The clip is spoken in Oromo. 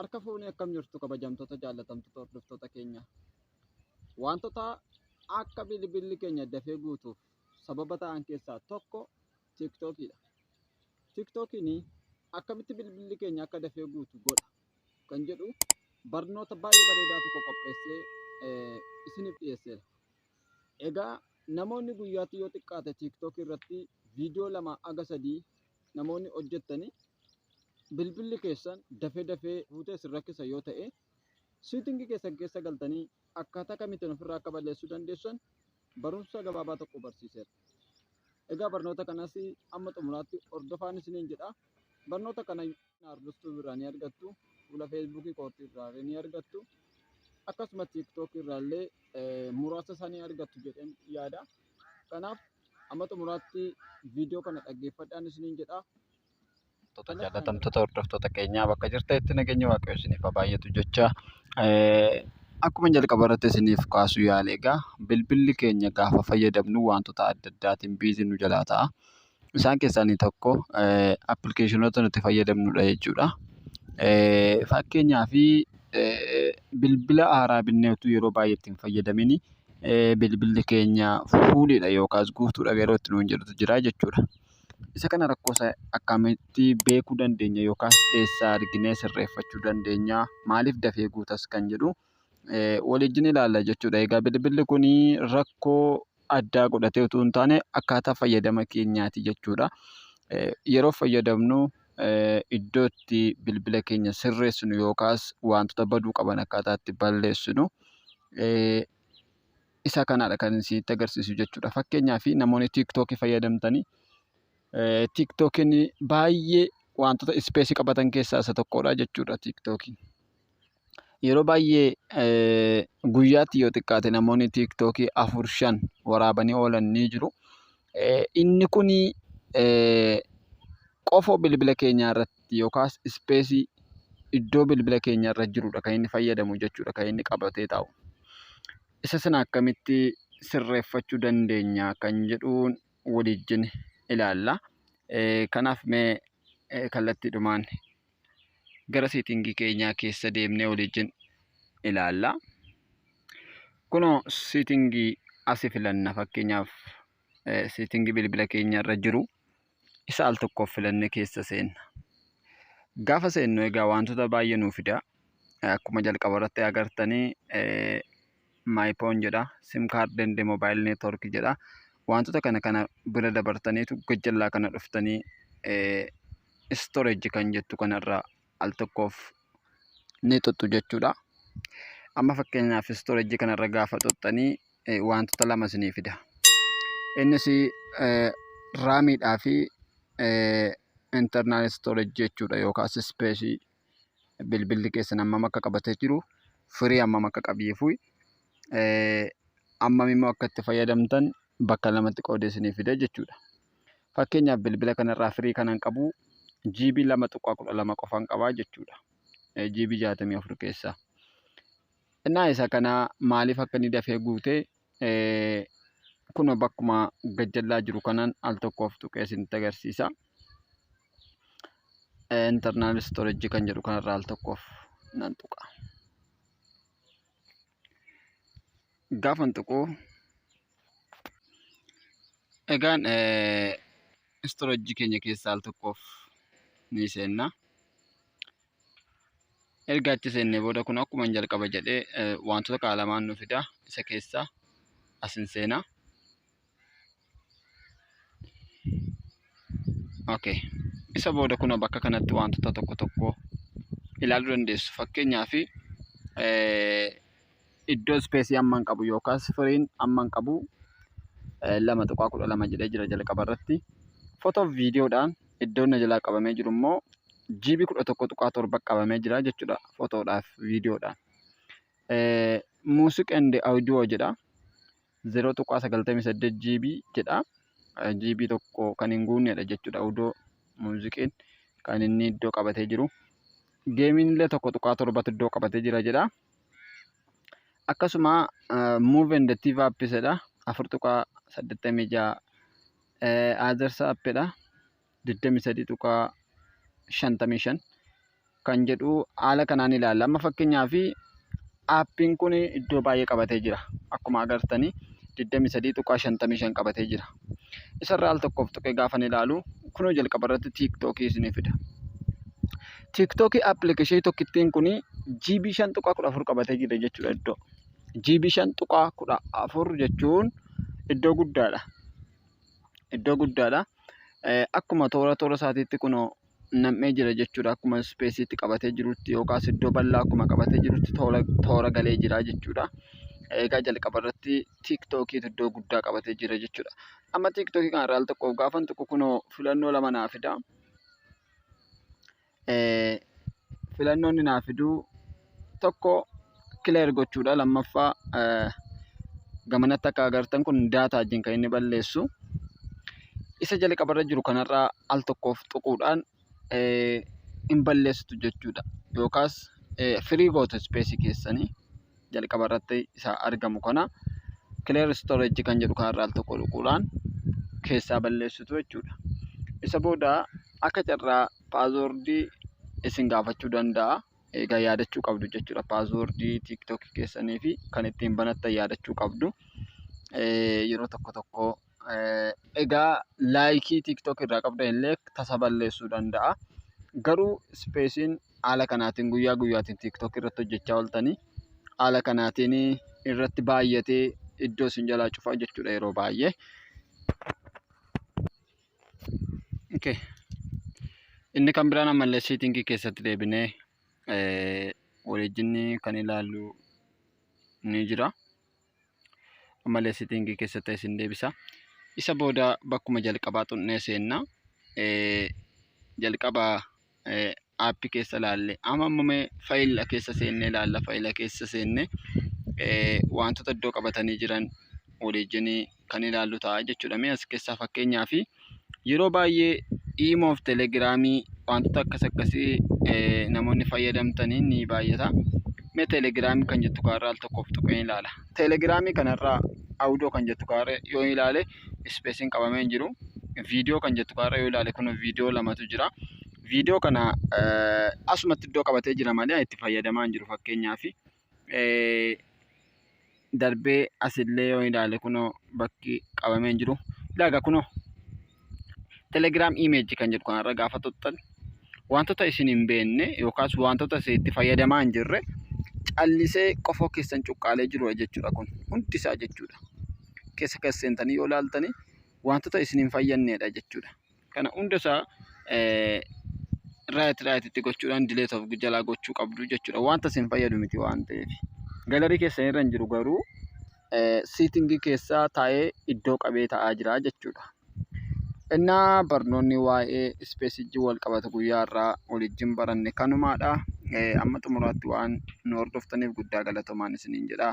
Harka fuunee akkam jirtu kabajamtoota jaallatamtoota hordoftoota keenya. Wantoota akka bilbilli keenya dafee guutuuf sababa ta'an keessaa tokko tiiktookiidha. Tiiktookiin akkamitti bilbilli keenya akka dafee guutu godha kan jedhu barnoota baay'ee bareedaa tokko qopheessee isiniif dhiyeesseera. Egaa namoonni guyyaatti yoo xiqqaate tiiktookii irratti viidiyoo 2 haga 3 namoonni hojjettanii bilbilli keessan dafee dafee guutee isin rakkisa yoo ta'e siitingii keessan keessa galtanii akkaataa kamittiin ofirraa akka balleessuu dandeessan barumsa gabaabaa tokko barsiiseera. Egaa barnoota kanas amma xumuraatti hordofaan isiniin jedha. Barnoota kana Naardostuu irraa ni argattu. Fuula Feesbuukii kootii irraa ni argattu. Akkasuma TikTok irraa illee muraasa isaa ni argattu jedheen yaada. Kanaaf amma xumuraatti viidiyoo kana dhaggeeffadhaan isiniin jedha. Jaallatamtoota hordoftoota keenyaa bakka jirtanitti nageenya Waaqayyoo isiniif haa baay'atu jecha akkuma jalqaba irratti isiniif kaasuu yaale egaa bilbilli keenya gaafa fayyadamnu wantoota adda addaatiin biizii nu jalaa ta'a. Isaan keessaa inni tokko appilikeeshinoota nuti fayyadamnudha jechuudha. Fakkeenyaaf bilbila haaraa binnee utuu yeroo baay'ee itti hin fayyadamiin bilbilli keenya fuuliidha yookaas guutuudha yeroo itti nuun jedhutu jira jechuudha. Isa kana rakkoo isaa akkamitti beekuu dandeenya yookaas eessaa arginee sirreeffachuu dandeenya? Maaliif dafee guutas kan jedhu waliin ilaalla jechuudha. Egaa bilbilli kun rakkoo addaa godhatee utuu hin taane akkaataa fayyadama keenyaati jechuudha. Yeroo fayyadamnu iddoo itti bilbila keenya sirreessinu yookaas wantoota baduu qaban akkaataa itti balleessinu isa kanadha kan isinitti agarsiisu jechuudha. Fakkeenyaaf namoonni tiiktookii fayyadamtanii tiiktookiin baay'ee wantoota ispeesii qabatan keessaa isa tokkodha jechuudha tiiktookiin. Yeroo baay'ee guyyaatti yoo xiqqaate namoonni tiiktookii 4 5 waraabanii oolan ni jiru. Inni kun qofoo bilbila keenyaa irratti yookaas ispeesii iddoo bilbila keenyaa irra jirudha kan inni fayyadamu jechuudha kan inni qabatee taa'u. Isa sana akkamitti sirreeffachuu dandeenya kan jedhuun waliijjin ilaalla. Kanaaf mee kallattiidhumaan gara seetingii keenyaa keessa deemnee waliijjin ilaalla. Kunoo seetingii asi filanna fakkeenyaaf seetingii bilbila keenya irra jiru isa al tokkoof filannee keessa seenna. Gaafa seennu egaa wantoota baay'ee nuu fida. Akkuma jalqaba irratti agartanii my phone jedha, sim card and mobile network jedha. Wantoota kana kana bira dabartaniitu gajjallaa kana dhuftanii storage kan jettu kanarra al tokkoof ni xuxxu jechuudha. Amma fakkeenyaaf storage kanarra gaafa xuxxanii wantoota lama isinii fida. Innis raamiidhaa fi internal storage jechuudha yookaas space bilbilli keessan hammam akka qabatee jiru firii hammam akka qabiifu hammam immoo akka itti fayyadamtan bakka lamatti qoodee isinii fida jechuudha. Fakkeenyaaf bilbila kanarraa firii kanan qabu GB 2.12 qofan qabaa jechuudha. GB 64 keessaa. Innaa isa kana maaliif akka inni dafee guute kunoo bakkuma gajjallaa jiru kanan al tokkoof tuqee isinitti agarsiisa. Internal storage kan jedhu kanarraa al tokkoof nan tuqa. Gaafan tuqu egaan storage keenya keessaa al tokkoof ni seenna. Erga achi seennee booda kun akkuma jalqaba jedhee wantoota kana lamaan nu fida. Isa keessaa asin seena. Okay. Isa booda kun bakka kanatti wantoota tokko tokko ilaaluu dandeessu. Fakkeenyaaf iddoo ispeesii amma hin qabu yookaas firiin amma hin qabu 2.12 jedhee jira jalqaba irratti. Footoo fi viidiyoodhaan iddoon na jalaa qabamee jiru immoo GB 11.7 qabamee jira jechuudha footoodhaaf viidiyoodhaan. Music and audio jedha. 0.98 GB jedha. GB tokko kan hin guunnedha jechuudha audio muuziqiin kan inni iddoo qabatee jiru. Geemiin illee 1.7 iddoo qabatee jira jedha. Akkasuma move and TV apps jedha. 4.86 others app jedha. 23.55. Kan jedhu haala kanaan ilaalla. Amma fakkeenyaaf aappiin kun iddoo baay'ee qabatee jira. Akkuma agartanii 23.55 qabatee jira. Isarraa al tokkoof tuqee gaafan ilaalu, kunoo jalqaba irratti TikTokii isinii fida. TikTokii appilikeeshinii tokkittiin kun GB 5.14 qabatee jira jechuudha iddoo. GB 5.14 jechuun iddoo guddaadha. Iddoo guddaadha. Akkuma toora toora isaatiitti kunoo nam'ee jira jechuudha. Akkuma ispeesiitti qabatee jirutti yookaas iddoo bal'aa akkuma qabatee jirutti toora toora galee jira jechuudha. Egaa jalqaba irratti TikTokiitu iddoo guddaa qabatee jira jechuudha. Amma TikTokii kana irraa al tokkoof gaafan tuqu, kunoo filannoo lama naa fida. Filannoo inni naa fidu tokko clear gochuudha. Lammaffaa gamanatti akka agartan kun daataa wajjin kan inni balleessu. Isa jalqabarra jiru kanarraa al tokkoof tuquudhaan hin balleessitu jechuudha. Yookaas free gootu ispeesii keessanii. Jalqaba irratti isa argamu kana, clear storage kan jedhu kanarraa al tokko tuquudhaan keessaa balleessitu jechuudha. Isa booda akka carraa paaswoordii isin gaafachuu danda'a. Egaa yaadachuu qabdu jechuudha. Paaswoordii TikTokii keessanii fi kan ittiin banattan yaadachuu qabdu. Yeroo tokko tokko egaa laayikii TikTok irraa qabdan illee tasa balleessuu danda'a. Garuu ispeesiin haala kanaatiin guyyaa guyyaatiin TikTok irratti hojjechaa ooltanii haala kanaatiin irratti baay'atee iddoo isin jalaa cufaa jechuudha yeroo baay'ee. Okay. Inni kan biraan ammallee settingii keessatti deebinee waliijjinni kan ilaallu ni jira. Ammallee settingii keessatti isin deebisa. Isa booda bakkuma jalqabaa xunnee seenna. Jalqaba aappii keessa ilaalle. Amma ammoo faayila keessa seennee ilaalla. Faayila keessa seennee wantoota iddoo qabatanii jiran waliijjin kan ilaallu ta'a jechuudha. Mee as keessaa fakkeenyaaf yeroo baay'ee Imo fi Telegramii wantoota akkas akkasii namoonni fayyadamtanii ni baay'ata. Mee Telegramii kan jettu kanarraa al tokkoof tuqeen ilaala. Telegramii kanarraa audio kan jettu kanarra yoo ilaale, ispeesiin qabamee hin jiru. Viidiyoo kan jettu kanarra yoo ilaale, kun viidiyoo lamatu jira. Viidiyoo kana asumatti iddoo qabatee jira malee itti fayyadamaa hin jiru fakkeenyaaf. Darbee asillee yoo ilaale, kunoo bakki qabamee hin jiru. Ilaagaa, kunoo Telegram image kan jedhu kanarra gaafa tuqxan, wantoota isin hin beekne yookaas wantoota isin itti fayyadamaa hin jirre callisee qofoo keessan cuqqaalee jiru jechuudha, kun hundi isaa jechuudha. Keessa keessa seentanii yoo ilaaltanii, wantoota isin hin fayyadneedha jechuudha. Kana hunda isaa right right itti gochuudhaan delete of jalaa gochuu qabdu jechuudha. Wanta isin fayyadu miti waan ta'eef. Gallery keessan irra hin jiru, garuu settingii keessaa taa'ee iddoo qabee taa'aa jira jechuudha. Innaa barnoonni waa'ee ispeesijii wal qabatu guyyaa irraa waliijjin baranne kanumaadha. Amma xumuraatti waan nu hordoftaniif guddaa galatoomaan isiniin jedha.